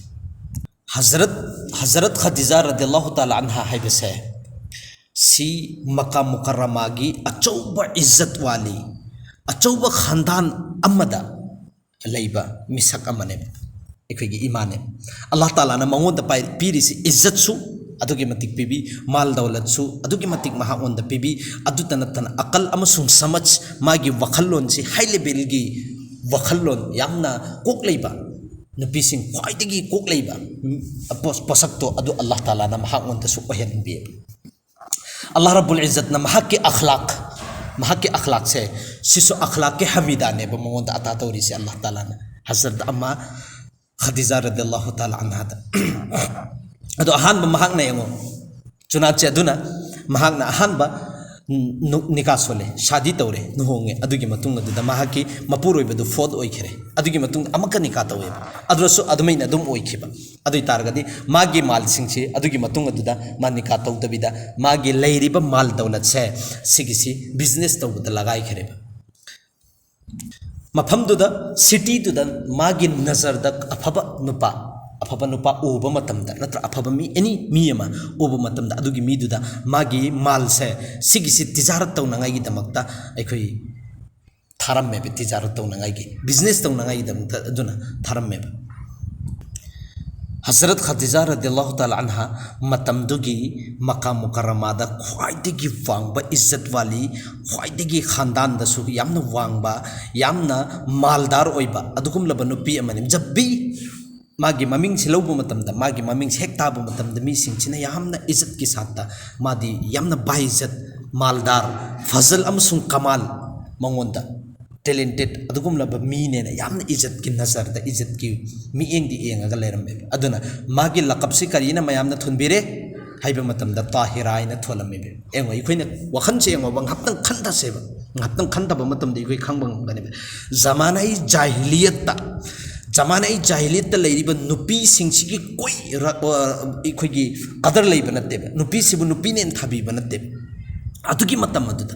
ꯍꯖꯔꯠ, ꯍꯖꯔꯠ ꯈꯗꯤꯖꯥ ꯔꯗꯤꯌꯜꯂꯥꯍꯨ ꯇꯥꯂꯥ ꯑꯟꯍꯥ ꯍꯥꯏꯕꯁꯦ ꯁꯤ ꯃꯀꯥ ꯃꯨꯀꯔꯔꯃꯥꯒꯤ ꯑꯆꯧꯕ ꯏꯖꯠ ꯋꯥꯂꯤ, ꯑꯆꯧꯕ ꯈꯥꯟꯗꯥꯟ ꯑꯃꯗ ꯂꯩꯕ ꯃꯤꯁꯛ ꯑꯃꯅꯦꯕ, ꯑꯩꯈꯣꯏꯒꯤ ꯏꯃꯥꯅꯦ꯫ ꯑꯜꯂꯥꯍ ꯇꯥꯂꯥꯅ ꯃꯉꯣꯟꯗ ꯄꯥꯏ-, ꯄꯤꯔꯤꯁꯤ ꯏꯖꯠꯁꯨ ꯑꯗꯨꯛꯀꯤ ꯃꯇꯤꯛ ꯄꯤꯕꯤ, ꯃꯥꯜ ꯗꯧꯂꯠꯁꯨ ꯑꯗꯨꯛꯀꯤ ꯃꯇꯤꯛ ꯃꯍꯥꯛꯉꯣꯟꯗ ꯄꯤꯕꯤ꯫ ꯑꯗꯨꯇ ꯅꯠꯇꯅ ꯑꯀꯜ ꯑꯃꯁꯨꯡ ꯁꯃꯖ, ꯃꯥꯒꯤ ꯋꯥꯈꯜꯂꯣꯟꯁꯤ, ꯍꯥꯏ ꯂꯦꯚꯦꯜꯒꯤ ꯋꯥꯈꯜꯂꯣꯟ ꯌꯥꯝꯅ ꯀꯣꯛ ꯂꯩꯕ, ꯅꯨꯄꯤꯁꯤꯡ ꯈ꯭ꯋꯥꯏꯗꯒꯤ ꯀꯣꯛ ꯂꯩꯕ, ꯎꯝ, ꯄꯣ-, ꯄꯣꯁꯛꯇꯣ ꯑꯗꯨ ꯑꯜꯂꯥꯍ ꯇꯥꯂꯥꯅ ꯃꯍꯥꯛꯉꯣꯟꯗꯁꯨ ꯑꯣꯏꯍꯟꯕꯤꯌꯦꯕ꯫ ꯑꯜꯂꯥꯍ ꯔꯕꯨꯜ ꯏꯖꯠꯅ ꯃꯍꯥꯛꯀꯤ ꯑꯈ꯭ꯂꯥꯛ, ꯃꯍꯥꯛꯀꯤ ꯑꯈ꯭ꯂꯥꯛꯁꯦ, ꯁꯤꯁꯨ ꯑꯈ꯭ꯂꯥꯛꯀꯤ ꯍꯃꯤꯗꯥꯅꯦꯕ ꯃꯉꯣꯟꯗ ꯑꯇꯥ ꯇꯧꯔꯤꯁꯦ ꯑꯜꯂꯥꯍ ꯇꯥꯂꯥꯅ꯫ ꯍꯖꯔꯠ ꯑꯝꯃꯥ ꯈꯗꯤꯖꯥ ꯔꯗꯤꯌꯜꯂꯥꯍꯨ ꯇꯥꯂꯥ ꯑꯟꯍꯥꯗ꯫ ꯑꯗꯣ ꯑꯍꯥꯟꯕ ꯃꯍꯥꯛꯅ ꯌꯦꯡꯉꯣ, ꯆꯨꯅꯥꯟꯁꯦ ꯑꯗꯨꯅ ꯃꯍꯥꯛꯅ ꯑꯍꯥꯟꯕ ꯅꯨ-, ꯅꯤꯀꯥ ꯁꯣꯜꯂꯦ, ꯁꯥꯗꯤ ꯇꯧꯔꯦ, ꯂꯨꯍꯣꯡꯉꯦ꯫ ꯑꯗꯨꯒꯤ ꯃꯇꯨꯡ ꯑꯗꯨꯗ ꯃꯍꯥꯛꯀꯤ ꯃꯄꯨꯔꯣꯏꯕꯗꯨ ꯐꯣꯠ ꯑꯣꯏꯈ꯭ꯔꯦ꯫ ꯑꯗꯨꯒꯤ ꯃꯇꯨꯡꯗ ꯑꯃꯨꯛꯀ ꯅꯤꯀꯥ ꯇꯧꯋꯦꯕ꯫ ꯑꯗꯨꯗꯁꯨ ꯑꯗꯨꯃꯥꯏꯅ ꯑꯗꯨꯝ ꯑꯣꯏꯈꯤꯕ꯫ ꯑꯗꯨ ꯑꯣꯏ ꯇꯥꯔꯒꯗꯤ ꯃꯥꯒꯤ ꯃꯥꯜꯁꯤꯡꯁꯤ ꯑꯗꯨꯒꯤ ꯃꯇꯨꯡ ꯑꯗꯨꯗ ꯃꯥ ꯅꯤꯀꯥ ꯇꯧꯗꯕꯤꯗ ꯃꯥꯒꯤ ꯂꯩꯔꯤꯕ ꯃꯥꯜ ꯗꯧꯂꯠꯁꯦ ꯁꯤꯒꯤꯁꯤ ꯕꯤꯖꯤꯅꯦꯁ ꯇꯧꯕꯗ ꯂꯒꯥꯏꯈ꯭ꯔꯦꯕ꯫ ꯃꯐꯝꯗꯨꯗ, ꯁꯤꯇꯤꯗꯨꯗ ꯃꯥꯒꯤ ꯅꯖꯔꯗ ꯑꯐꯕ ꯅꯨꯄꯥ, ꯑꯐꯕ ꯑꯐꯕ ꯅꯨꯄꯥ ꯎꯕ ꯃꯇꯝꯗ, ꯅꯠꯇ꯭ꯔ ꯑꯐꯕ ꯃꯤ, ꯑꯦꯅꯤ ꯃꯤ ꯑꯃ ꯎꯕ ꯃꯇꯝꯗ, ꯑꯗꯨꯒꯤ ꯃꯤꯗꯨꯗ ꯃꯥꯒꯤ ꯃꯥꯜꯁꯦ ꯁꯤꯒꯤꯁꯤ ꯇꯤꯖꯥꯔꯠ ꯇꯧꯅꯉꯥꯏꯒꯤꯗꯃꯛꯇ ꯑꯩꯈꯣꯏ ꯊꯥꯔꯝꯃꯦꯕ, ꯇꯤꯖꯥꯔꯠ ꯇꯧꯅꯉꯥꯏꯒꯤ, ꯕꯤꯖꯤꯅꯦꯁ ꯇꯧꯅꯉꯥꯏꯒꯤꯗꯃꯛꯇ ꯑꯗꯨꯅ ꯊꯥꯔꯝꯃꯦꯕ꯫ ꯍꯖꯔꯠ ꯈꯗꯤꯖꯥ ꯔꯗꯤꯌꯜꯂꯥꯍꯨ ꯇꯥꯂꯥ ꯑꯟꯍꯥ ꯃꯇꯝꯗꯨꯒꯤ ꯃꯀꯥ ꯃꯨꯀꯔꯔꯃꯥꯗ ꯈ꯭ꯋꯥꯏꯗꯒꯤ ꯋꯥꯡꯕ ꯏꯖꯠ ꯋꯥꯂꯤ, ꯈ꯭ꯋꯥꯏꯗꯒꯤ ꯈꯥꯟꯗꯥꯟꯗꯁꯨ ꯌꯥꯝꯅ ꯋꯥꯡꯕ, ꯌꯥꯝꯅ ꯃꯥꯜꯗꯥꯔ ꯑꯣꯏꯕ ꯑꯗꯨꯒꯨꯝꯂꯕ ꯅꯨꯄꯤ ꯑꯃꯅꯤ꯫ ꯖꯕ ꯚꯤ ꯃꯥꯒꯤ ꯃꯃꯤꯡꯁꯤ ꯂꯧꯕ ꯃꯇꯝꯗ, ꯃꯥꯒꯤ ꯃꯃꯤꯡꯁꯤ ꯍꯦꯛ ꯇꯥꯕ ꯃꯇꯝꯗ ꯃꯤꯁꯤꯡꯁꯤꯅ ꯌꯥꯝꯅ ꯏꯖꯠꯀꯤ ꯁꯥꯠꯇ, ꯃꯥꯗꯤ ꯌꯥꯝꯅ ꯕꯥꯏꯖꯠ, ꯃꯥꯜꯗꯥꯔ, ꯐꯖꯜ ꯑꯃꯁꯨꯡ ꯀꯃꯥꯜ ꯃꯉꯣꯟꯗ, ꯇꯦꯂꯦꯟꯇꯦꯠ ꯑꯗꯨꯒꯨꯝꯂꯕ ꯃꯤꯅꯦꯅ ꯌꯥꯝꯅ ꯏꯖꯠꯀꯤ ꯅꯖꯔꯗ, ꯏꯖꯠꯀꯤ ꯃꯤꯠꯌꯦꯡꯗꯤ ꯌꯦꯡꯉꯒ ꯂꯩꯔꯝꯃꯦꯕ꯫ ꯑꯗꯨꯅ ꯃꯥꯒꯤ ꯂꯀꯞꯁꯤ ꯀꯔꯤꯅ ꯃꯌꯥꯝꯅ ꯊꯣꯟꯕꯤꯔꯦ ꯍꯥꯏꯕ ꯃꯇꯝꯗ ꯇꯥꯍꯤꯔꯥ ꯍꯥꯏꯅ ꯊꯣꯜꯂꯝꯃꯦꯕ꯫ ꯌꯦꯡꯉꯣ, ꯑꯩꯈꯣꯏꯅ ꯋꯥꯈꯜꯁꯦ ꯌꯦꯡꯉꯣꯕ, ꯉꯥꯏꯍꯥꯛꯇꯪ ꯈꯟꯊꯁꯦꯕ꯫ ꯉꯥꯏꯍꯥꯛꯇꯪ ꯈꯟꯊꯕ ꯃꯇꯝꯗ ꯑꯩꯈꯣꯏ ꯈꯪꯕ ꯉꯝꯒꯅꯦꯕ꯫ ꯖꯃꯥꯅꯥꯏ ꯖꯥꯍꯤꯂꯤꯌꯠꯇ, ꯖꯃꯥꯅꯥꯏ ꯖꯥꯍꯤꯂꯤꯌꯠꯇ ꯂꯩꯔꯤꯕ ꯅꯨꯄꯤꯁꯤꯡꯁꯤꯒꯤ ꯀꯣꯏ ꯔ-, ꯑ, ꯑꯩꯈꯣꯏꯒꯤ ꯀꯗꯔ ꯂꯩꯕ ꯅꯠꯇꯦꯕ꯫ ꯅꯨꯄꯤꯁꯤꯕꯨ ꯅꯨꯄꯤꯅꯦꯅ ꯊꯥꯕꯤꯕ ꯅꯠꯇꯦꯕ꯫ ꯑꯗꯨꯒꯤ ꯃꯇꯝ ꯑꯗꯨꯗ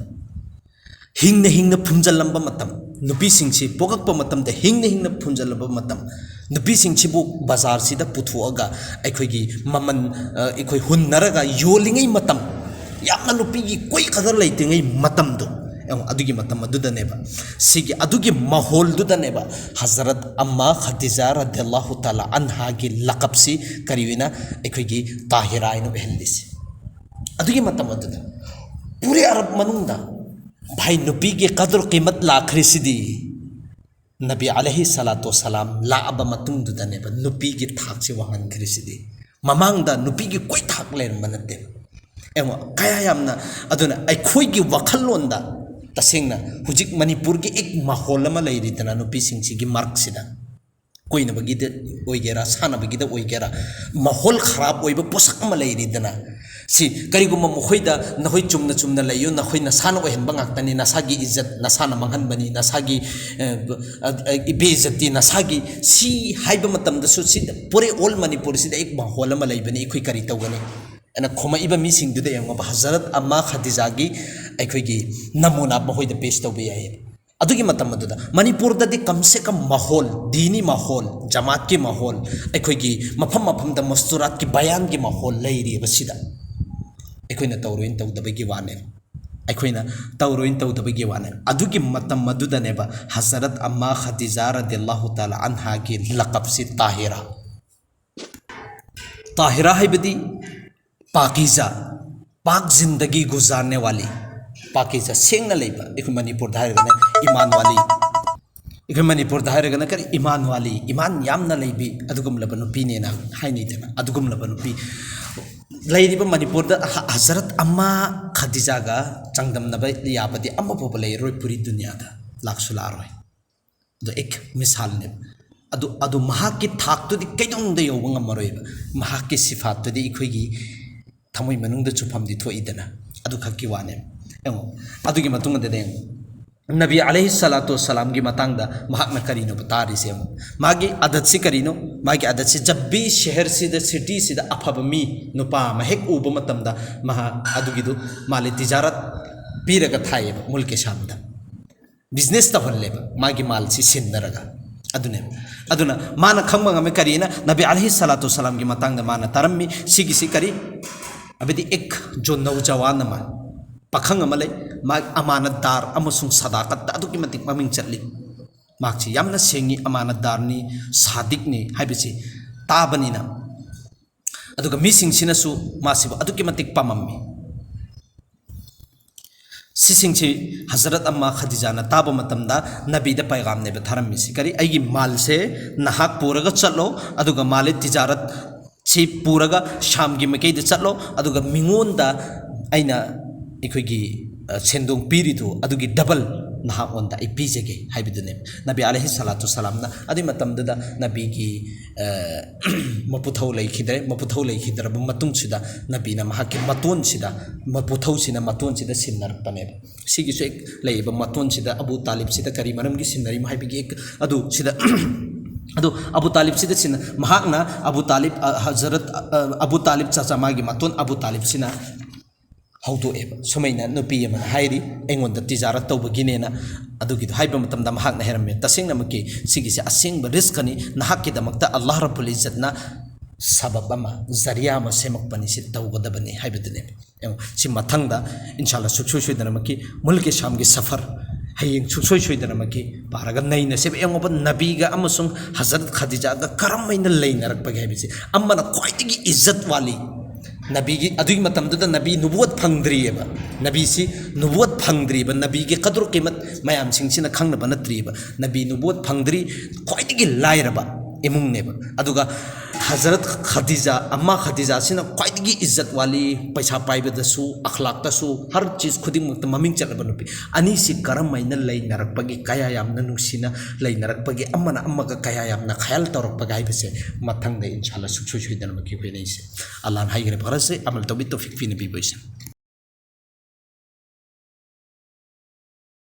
ꯍꯤꯡꯅ ꯍꯤꯡꯅ ꯐꯨꯝꯖꯜꯂꯝꯕ ꯃꯇꯝ, ꯅꯨꯄꯤꯁꯤꯡꯁꯤ ꯄꯣꯛꯂꯛꯄ ꯃꯇꯝꯗ ꯍꯤꯡꯅ ꯍꯤꯡꯅ ꯐꯨꯝꯖꯜꯂꯝꯕ ꯃꯇꯝ, ꯅꯨꯄꯤꯁꯤꯡꯁꯤꯕꯨ ꯕꯖꯥꯔꯁꯤꯗ ꯄꯨꯊꯣꯛꯑꯒ ꯑꯩꯈꯣꯏꯒꯤ ꯃꯃꯜ, ꯑ, ꯑꯩꯈꯣꯏ ꯍꯨꯟꯅꯔꯒ ꯌꯣꯜꯂꯤꯉꯩ ꯃꯇꯝ, ꯌꯥꯝꯅ ꯅꯨꯄꯤꯒꯤ ꯀꯣꯏ ꯀꯗꯔ ꯂꯩꯇ꯭ꯔꯤꯉꯩ ꯃꯇꯝꯗꯣ, ꯌꯦꯡꯉꯣ, ꯑꯗꯨꯒꯤ ꯃꯇꯝ ꯑꯗꯨꯗꯅꯦꯕ, ꯁꯤꯒꯤ ꯑꯗꯨꯒꯤ ꯃꯍꯣꯜꯗꯨꯗꯅꯦꯕ ꯍꯖꯔꯠ ꯑꯝꯃꯥ ꯈꯗꯤꯖꯥ ꯔꯗꯤꯌꯜꯂꯥꯍꯨ ꯇꯥꯂꯥ ꯑꯟꯍꯥꯒꯤ ꯂꯀꯞꯁꯤ ꯀꯔꯤ ꯑꯣꯏꯅ ꯑꯩꯈꯣꯏꯒꯤ ꯇꯥꯍꯤꯔꯥ ꯍꯥꯏꯅ ꯑꯣꯏꯍꯜꯂꯤꯁꯦ꯫ ꯑꯗꯨꯒꯤ ꯃꯇꯝ ꯑꯗꯨꯗ ꯄꯨꯔꯦ ꯑꯔꯕ ꯃꯅꯨꯡꯗ, ꯚꯥꯏ, ꯅꯨꯄꯤꯒꯤ ꯀꯗꯔ ꯀꯤꯃꯠ ꯂꯥꯛꯈ꯭ꯔꯤꯁꯤꯗꯤ ꯅꯕꯤ ꯑꯂꯩꯍꯤ ꯁꯂꯥꯇꯨ ꯁꯂꯥꯝ ꯂꯥꯛꯑꯕ ꯃꯇꯨꯡꯗꯨꯗꯅꯦꯕ ꯅꯨꯄꯤꯒꯤ ꯊꯥꯛꯁꯤ ꯋꯥꯡꯍꯟꯈ꯭ꯔꯤꯁꯤꯗꯤ꯫ ꯃꯃꯥꯡꯗ ꯅꯨꯄꯤꯒꯤ ꯀꯣꯏ ꯊꯥꯛ ꯂꯩꯔꯝꯕ ꯅꯠꯇꯦꯕ꯫ ꯌꯦꯡꯉꯣ, ꯀꯌꯥ ꯌꯥꯝꯅ, ꯑꯗꯨꯅ ꯑꯩꯈꯣꯏꯒꯤ ꯋꯥꯈꯜꯂꯣꯟꯗ ꯇꯁꯦꯡꯅ ꯍꯧꯖꯤꯛ ꯃꯅꯤꯄꯨꯔꯒꯤ ꯏꯛ ꯃꯥꯍꯣꯜ ꯑꯃ ꯂꯩꯔꯤꯗꯅ ꯅꯨꯄꯤꯁꯤꯡꯁꯤꯒꯤ ꯃꯔꯛꯁꯤꯗ꯫ ꯀꯣꯏꯅꯕꯒꯤꯗ ꯑꯣꯏꯒꯦꯔꯥ, ꯁꯥꯟꯅꯕꯒꯤꯗ ꯑꯣꯏꯒꯦꯔꯥ, ꯃꯥꯍꯣꯜ ꯈꯔꯥꯞ ꯑꯣꯏꯕ ꯄꯣꯠꯁꯛ ꯑꯃ ꯂꯩꯔꯤꯗꯅ꯫ ꯁꯤ ꯀꯔꯤꯒꯨꯝꯕ ꯃꯈꯣꯏꯗ, "ꯅꯈꯣꯏ ꯆꯨꯝꯅ ꯆꯨꯝꯅ ꯂꯩꯌꯨ, ꯅꯈꯣꯏ ꯅꯁꯥꯅ ꯑꯣꯏꯍꯟꯕ ꯉꯥꯛꯇꯅꯤ, ꯅꯁꯥꯒꯤ ꯏꯖꯠ ꯅꯁꯥꯅ ꯃꯥꯡꯍꯟꯕꯅꯤ, ꯅꯁꯥꯒꯤ, ꯑ, ꯑ, ꯑ, ꯕꯦꯏꯖꯠꯇꯤ ꯅꯁꯥꯒꯤ", ꯁꯤ ꯍꯥꯏꯕ ꯃꯇꯝꯗꯁꯨ, ꯁꯤꯗ ꯄꯨꯔꯦ ꯑꯣꯜ ꯃꯅꯤꯄꯨꯔꯁꯤꯗ ꯑꯩ ꯃꯥꯍꯣꯜ ꯑꯃ ꯂꯩꯕꯅꯤ, ꯑꯩꯈꯣꯏ ꯀꯔꯤ ꯇꯧꯒꯅꯤ? ꯑꯅ ꯈꯨꯝꯃꯛꯏꯕ ꯃꯤꯁꯤꯡꯗꯨꯗ ꯌꯦꯡꯉꯣꯕ, ꯍꯖꯔꯠ ꯑꯝꯃꯥ ꯈꯗꯤꯖꯥꯒꯤ ꯑꯩꯈꯣꯏꯒꯤ ꯅꯃꯨꯅꯥ ꯃꯈꯣꯏꯗ ꯄꯦꯁ ꯇꯧꯕ ꯌꯥꯏꯌꯦꯕ꯫ ꯑꯗꯨꯒꯤ ꯃꯇꯝ ꯑꯗꯨꯗ ꯃꯅꯤꯄꯨꯔꯗꯗꯤ ꯀꯝꯁꯦ ꯀꯝ ꯃꯍꯣꯜ, ꯗꯤꯅꯤ ꯃꯍꯣꯜ, ꯖꯃꯥꯠꯀꯤ ꯃꯍꯣꯜ, ꯑꯩꯈꯣꯏꯒꯤ ꯃꯐꯝ ꯃꯐꯝꯗ ꯃꯁꯇꯨꯔꯥꯠꯀꯤ ꯕꯌꯥꯟꯒꯤ ꯃꯍꯣꯜ ꯂꯩꯔꯤꯕꯁꯤꯗ ꯑꯩꯈꯣꯏꯅ ꯇꯧꯔꯣꯏꯅ ꯇꯧꯗꯕꯒꯤ ꯋꯥꯅꯦ꯫ ꯑꯩꯈꯣꯏꯅ ꯇꯧꯔꯣꯏꯅ ꯇꯧꯗꯕꯒꯤ ꯋꯥꯅꯦ꯫ ꯑꯗꯨꯒꯤ ꯃꯇꯝ ꯑꯗꯨꯗꯅꯦꯕ ꯍꯖꯔꯠ ꯑꯝꯃꯥ ꯈꯗꯤꯖꯥ ꯔꯗꯤꯌꯜꯂꯥꯍꯨ ꯇꯥꯂꯥ ꯑꯟꯍꯥꯒꯤ ꯂꯀꯞꯁꯤ ꯇꯥꯍꯤꯔꯥ꯫ ꯇꯥꯍꯤꯔꯥ ꯍꯥꯏꯕꯗꯤ ꯄꯥꯀꯤꯖꯥ, ꯄꯥꯛ ꯖꯤꯟꯗꯒꯤ ꯒꯨꯖꯥꯔꯅꯦ ꯋꯥꯂꯤ, ꯄꯥꯀꯤꯖꯥ, ꯁꯦꯡꯅ ꯂꯩꯕ꯫ ꯑꯩꯈꯣꯏ ꯃꯅꯤꯄꯨꯔꯗ ꯍꯥꯏꯔꯒꯅ ꯏꯃꯥꯟ ꯋꯥꯂꯤ, ꯑꯩꯈꯣꯏ ꯃꯅꯤꯄꯨꯔꯗ ꯍꯥꯏꯔꯒꯅ ꯀꯔꯤ, ꯏꯃꯥꯟ ꯋꯥꯂꯤ, ꯏꯃꯥꯟ ꯌꯥꯝꯅ ꯂꯩꯕꯤ, ꯑꯗꯨꯒꯨꯝꯂꯕ ꯅꯨꯄꯤꯅꯦꯅ ꯍꯥꯏꯅꯩꯗꯅ꯫ ꯑꯗꯨꯒꯨꯝꯂꯕ ꯅꯨꯄꯤ ꯂꯩꯔꯤꯕ ꯃꯅꯤꯄꯨꯔꯗ ꯍ-, ꯍꯖꯔꯠ ꯑꯝꯃꯥ ꯈꯗꯤꯖꯥꯒ ꯆꯥꯡꯗꯝꯅꯕ ꯌꯥꯕꯗꯤ ꯑꯃꯐꯥꯎꯕ ꯂꯩꯔꯔꯣꯏ ꯄꯨꯔꯤ ꯗꯨꯅꯤꯌꯥꯗ, ꯂꯥꯛꯁꯨ ꯂꯥꯛꯑꯔꯣꯏ꯫ ꯑꯗꯣ ꯑꯦꯛ ꯃꯤꯁꯥꯜꯅꯦꯕ꯫ ꯑꯗꯨ, ꯑꯗꯨ ꯃꯍꯥꯛꯀꯤ ꯊꯥꯛꯇꯨꯗꯤ ꯀꯩꯗꯧꯅꯨꯡꯗ ꯌꯧꯕ ꯉꯝꯃꯔꯣꯏꯕ꯫ ꯃꯍꯥꯛꯀꯤ ꯁꯤꯐꯥꯠꯇꯨꯗꯤ ꯑꯩꯈꯣꯏꯒꯤ ꯊꯃꯣꯏ ꯃꯅꯨꯡꯗ ꯆꯨꯐꯝꯗꯤ ꯊꯣꯛꯏꯗꯅ꯫ ꯑꯗꯨ ꯈꯛꯀꯤ ꯋꯥꯅꯦꯕ꯫ ꯌꯦꯡꯉꯣ, ꯑꯗꯨꯒꯤ ꯃꯇꯨꯡꯗꯗꯤ ꯌꯦꯡꯉꯣ, ꯅꯕꯤ ꯑꯂꯩꯍꯤ ꯁꯂꯥꯇꯨ ꯋꯁꯁꯂꯥꯝꯒꯤ ꯃꯇꯥꯡꯗ ꯃꯍꯥꯛꯅ ꯀꯔꯤꯅꯣꯕ ꯇꯥꯔꯤꯁꯦ? ꯌꯦꯡꯉꯣ, ꯃꯥꯒꯤ ꯑꯗꯠꯁꯤ ꯀꯔꯤꯅꯣ? ꯃꯥꯒꯤ ꯑꯗꯠꯁꯤ ꯖꯕꯤ ꯁꯍꯔꯁꯤꯗ, ꯁꯤꯇꯤꯁꯤꯗ ꯑꯐꯕ ꯃꯤ, ꯅꯨꯄꯥ ꯑꯃ ꯍꯦꯛ ꯎꯕ ꯃꯇꯝꯗ ꯃꯍꯥꯛ ꯑꯗꯨꯒꯤꯗꯨ ꯃꯥꯂꯤ ꯇꯤꯖꯥꯔꯠ ꯄꯤꯔꯒ ꯊꯥꯏꯌꯦꯕ ꯃꯨꯜꯀꯦ ꯁꯥꯝꯗ꯫ ꯕꯤꯖꯤꯅꯦꯁ ꯇꯧꯍꯜꯂꯦꯕ ꯃꯥꯒꯤ ꯃꯥꯜꯁꯤ ꯁꯤꯟꯅꯔꯒ꯫ ꯑꯗꯨꯅꯦꯕ꯫ ꯑꯗꯨꯅ ꯃꯥꯅ ꯈꯪꯕ ꯉꯝꯃꯦ ꯀꯔꯤꯅ? ꯅꯕꯤ ꯑꯂꯩꯍꯤ ꯁꯂꯥꯇꯨ ꯁꯂꯥꯝꯒꯤ ꯃꯇꯥꯡꯗ ꯃꯥꯅ ꯇꯥꯔꯝꯃꯤ꯫ ꯁꯤꯒꯤꯁꯤ ꯀꯔꯤ? ꯍꯥꯏꯕꯗꯤ ꯑꯦꯛ ꯖꯣ ꯅꯧꯖꯋꯥꯟ ꯑꯃ, ꯄꯥꯈꯪ ꯑꯃ ꯂꯩ, ꯃꯥ ꯑꯃꯥꯅꯠꯗꯥꯔ ꯑꯃꯁꯨꯡ ꯁꯗꯥꯀꯠꯇ ꯑꯗꯨꯛꯀꯤ ꯃꯇꯤꯛ ꯃꯃꯤꯡ ꯆꯠꯂꯤ꯫ ꯃꯍꯥꯛꯁꯤ ꯌꯥꯝꯅ ꯁꯦꯡꯉꯤ, ꯑꯃꯥꯅꯠꯗꯥꯔꯅꯤ, ꯁꯥꯗꯤꯛꯅꯤ ꯍꯥꯏꯕꯁꯤ ꯇꯥꯕꯅꯤꯅ꯫ ꯑꯗꯨꯒ ꯃꯤꯁꯤꯡꯁꯤꯅꯁꯨ ꯃꯥꯁꯤꯕꯨ ꯑꯗꯨꯛꯀꯤ ꯃꯇꯤꯛ ꯄꯥꯝꯃꯝꯃꯤ꯫ ꯁꯤꯁꯤꯡꯁꯤ ꯍꯖꯔꯠ ꯑꯝꯃꯥ ꯈꯗꯤꯖꯥꯅ ꯇꯥꯕ ꯃꯇꯝꯗ ꯅꯕꯤꯗ ꯄꯩꯒꯥꯝꯅꯦꯕ ꯊꯥꯔꯝꯃꯤꯁꯤ꯫ ꯀꯔꯤ? "ꯑꯩꯒꯤ ꯃꯥꯜꯁꯦ ꯅꯍꯥꯛ ꯄꯨꯔꯒ ꯆꯠꯂꯣ, ꯑꯗꯨꯒ ꯃꯥꯂꯤ ꯇꯤꯖꯥꯔꯠꯁꯤ ꯄꯨꯔꯒ ꯁꯥꯝꯒꯤ ꯃꯥꯏꯀꯩꯗ ꯆꯠꯂꯣ, ꯑꯗꯨꯒ ꯃꯤꯉꯣꯟꯗ ꯑꯩꯅ ꯑꯩꯈꯣꯏꯒꯤ, ꯑ, ꯁꯦꯟꯗꯣꯡ ꯄꯤꯔꯤꯗꯨ ꯑꯗꯨꯒꯤ ꯗꯕꯜ ꯅꯍꯥꯛꯉꯣꯟꯗ ꯑꯩ ꯄꯤꯖꯒꯦ" ꯍꯥꯏꯕꯗꯨꯅꯦꯕ꯫ ꯅꯕꯤ ꯑꯂꯩꯍꯤ ꯁꯂꯥꯇꯨ ꯁꯂꯥꯝꯅ ꯑꯗꯨꯒꯤ ꯃꯇꯝꯗꯨꯗ ꯅꯕꯤꯒꯤ, ꯑ, ꯃꯄꯨꯊꯧ ꯂꯩꯈꯤꯗ꯭ꯔꯦ꯫ ꯃꯄꯨꯊꯧ ꯂꯩꯈꯤꯗ꯭ꯔꯕ ꯃꯇꯨꯡꯁꯤꯗ ꯅꯕꯤꯅ ꯃꯍꯥꯛꯀꯤ ꯃꯇꯣꯟꯁꯤꯗ, ꯃꯄꯨꯊꯧꯁꯤꯅ ꯃꯇꯣꯟꯁꯤꯗ ꯁꯤꯟꯅꯔꯛꯄꯅꯦꯕ꯫ ꯁꯤꯒꯤꯁꯨ ꯍꯦꯛ ꯂꯩꯔꯤꯕ ꯃꯇꯣꯟꯁꯤꯗ ꯑꯕꯨ ꯇꯥꯂꯤꯕꯁꯤꯗ ꯀꯔꯤ ꯃꯔꯝꯒꯤ ꯁꯤꯟꯅꯔꯤꯃꯣ ꯍꯥꯏꯕꯒꯤ ꯍꯦꯛ ꯑꯗꯨ ꯁꯤꯗ, ꯑꯗꯨ ꯑꯕꯨ ꯇꯥꯂꯤꯕꯁꯤꯗ ꯁꯤꯟꯅ-, ꯃꯍꯥꯛꯅ ꯑꯕꯨ ꯇꯥꯂꯤꯕ, ꯑ, ꯍꯖꯔꯠ, ꯑ, ꯑꯕꯨ ꯇꯥꯂꯤꯕ ꯆꯥꯆꯥ, ꯃꯥꯒꯤ ꯃꯇꯣꯟ ꯑꯕꯨ ꯇꯥꯂꯤꯕꯁꯤꯅ ꯍꯧꯗꯣꯛꯑꯦꯕ꯫ ꯁꯨꯃꯥꯏꯅ ꯅꯨꯄꯤ ꯑꯃꯅ ꯍꯥꯏꯔꯤ, "ꯑꯩꯉꯣꯟꯗ ꯇꯤꯖꯥꯔꯠ ꯇꯧꯕꯒꯤꯅꯦꯅ"꯫ ꯑꯗꯨꯒꯤꯗꯣ ꯍꯥꯏꯕ ꯃꯇꯝꯗ ꯃꯍꯥꯛꯅ ꯍꯥꯏꯔꯝꯃꯦ, "ꯇꯁꯦꯡꯅꯃꯛꯀꯤ ꯁꯤꯒꯤꯁꯦ ꯑꯁꯦꯡꯕ ꯔꯤꯖꯀꯅꯤ, ꯅꯍꯥꯛꯀꯤꯗꯃꯛꯇ ꯑꯜꯂꯥꯍ ꯔꯕꯨꯜ ꯏꯖꯠꯅ ꯁꯕꯕ ꯑꯃ, ꯖꯔꯤꯌꯥ ꯑꯃ ꯁꯦꯝꯃꯛꯄꯅꯤ, ꯁꯤ ꯇꯧꯒꯗꯕꯅꯤ" ꯍꯥꯏꯕꯗꯨꯅꯦꯕ꯫ ꯌꯦꯡꯉꯣ, ꯁꯤ ꯃꯊꯪꯗ ꯏꯟꯁꯥꯜꯂꯥ ꯁꯨꯡꯁꯣꯏ ꯁꯣꯏꯗꯅꯃꯛꯀꯤ ꯃꯨꯜꯀꯦ ꯁꯥꯝꯒꯤ ꯁꯐꯔ ꯍꯌꯦꯡ ꯁꯨꯡꯁꯣꯏ ꯁꯣꯏꯗꯅꯃꯛꯀꯤ ꯄꯥꯔꯒ ꯅꯩꯅꯁꯦꯕ꯫ ꯌꯦꯡꯉꯣꯕ, ꯅꯕꯤꯒ ꯑꯃꯁꯨꯡ ꯍꯖꯔꯠ ꯈꯗꯤꯖꯥꯒ ꯀꯔꯝꯍꯥꯏꯅ ꯂꯩꯅꯔꯛꯄꯒꯦ ꯍꯥꯏꯕꯁꯦ꯫ ꯑꯃꯅ ꯈ꯭ꯋꯥꯏꯗꯒꯤ ꯏꯖꯠ ꯋꯥꯂꯤ, ꯅꯕꯤꯒꯤ, ꯑꯗꯨꯒꯤ ꯃꯇꯝꯗꯨꯗ ꯅꯕꯤ ꯅꯨꯕꯨꯋꯠ ꯐꯪꯗ꯭ꯔꯤꯑꯕ, ꯅꯕꯤꯁꯤ ꯅꯨꯕꯨꯋꯠ ꯐꯪꯗ꯭ꯔꯤꯕ, ꯅꯕꯤꯒꯤ ꯀꯗꯨꯔ ꯀꯤꯃꯠ ꯃꯌꯥꯝꯁꯤꯡꯁꯤꯅ ꯈꯪꯅꯕ ꯅꯠꯇ꯭ꯔꯤꯕ, ꯅꯕꯤ ꯅꯨꯕꯨꯋꯠ ꯐꯪꯗ꯭ꯔꯤ, ꯈ꯭ꯋꯥꯏꯗꯒꯤ ꯂꯥꯏꯔꯕ ꯏꯃꯨꯡꯅꯦꯕ꯫ ꯑꯗꯨꯒ ꯍꯖꯔꯠ ꯈꯗꯤꯖꯥ, ꯑꯝꯃꯥ ꯈꯗꯤꯖꯥꯁꯤꯅ ꯈ꯭ꯋꯥꯏꯗꯒꯤ ꯏꯖꯠ ꯋꯥꯂꯤ, ꯄꯩꯁꯥ ꯄꯥꯏꯕꯗꯁꯨ, ꯑꯈ꯭ꯂꯥꯛꯇꯁꯨ, ꯍꯔ ꯆꯤꯖ ꯈꯨꯗꯤꯡꯃꯛꯇ ꯃꯃꯤꯡ ꯆꯠꯂꯕ ꯅꯨꯄꯤ꯫ ꯑꯅꯤꯁꯤ ꯀꯔꯝꯍꯥꯏꯅ ꯂꯩꯅꯔꯛꯄꯒꯤ, ꯀꯌꯥ ꯌꯥꯝꯅ ꯅꯨꯡꯁꯤꯅ ꯂꯩꯅꯔꯛꯄꯒꯤ, ꯑꯃꯅ ꯑꯃꯒ ꯀꯌꯥ ꯌꯥꯝꯅ ꯈꯌꯥꯜ ꯇꯧꯔꯛꯄꯒ ꯍꯥꯏꯕꯁꯦ ꯃꯊꯪꯗ ꯏꯟꯁꯥꯜꯂꯥ ꯁꯨꯡꯁꯣꯏ ꯁꯣꯏꯗꯅꯃꯛꯀꯤ ꯑꯩꯈꯣꯏꯅ ꯑꯩꯁꯦ ꯑꯜꯂꯥꯍꯅ ꯍꯥꯏꯈ꯭ꯔꯦ ꯐꯔꯁꯦ ꯑꯃꯜ ꯇꯧꯕꯤ ꯇꯧꯐꯤꯛ ꯄꯤꯅꯕꯤꯕ ꯑꯣꯏꯁꯦ꯫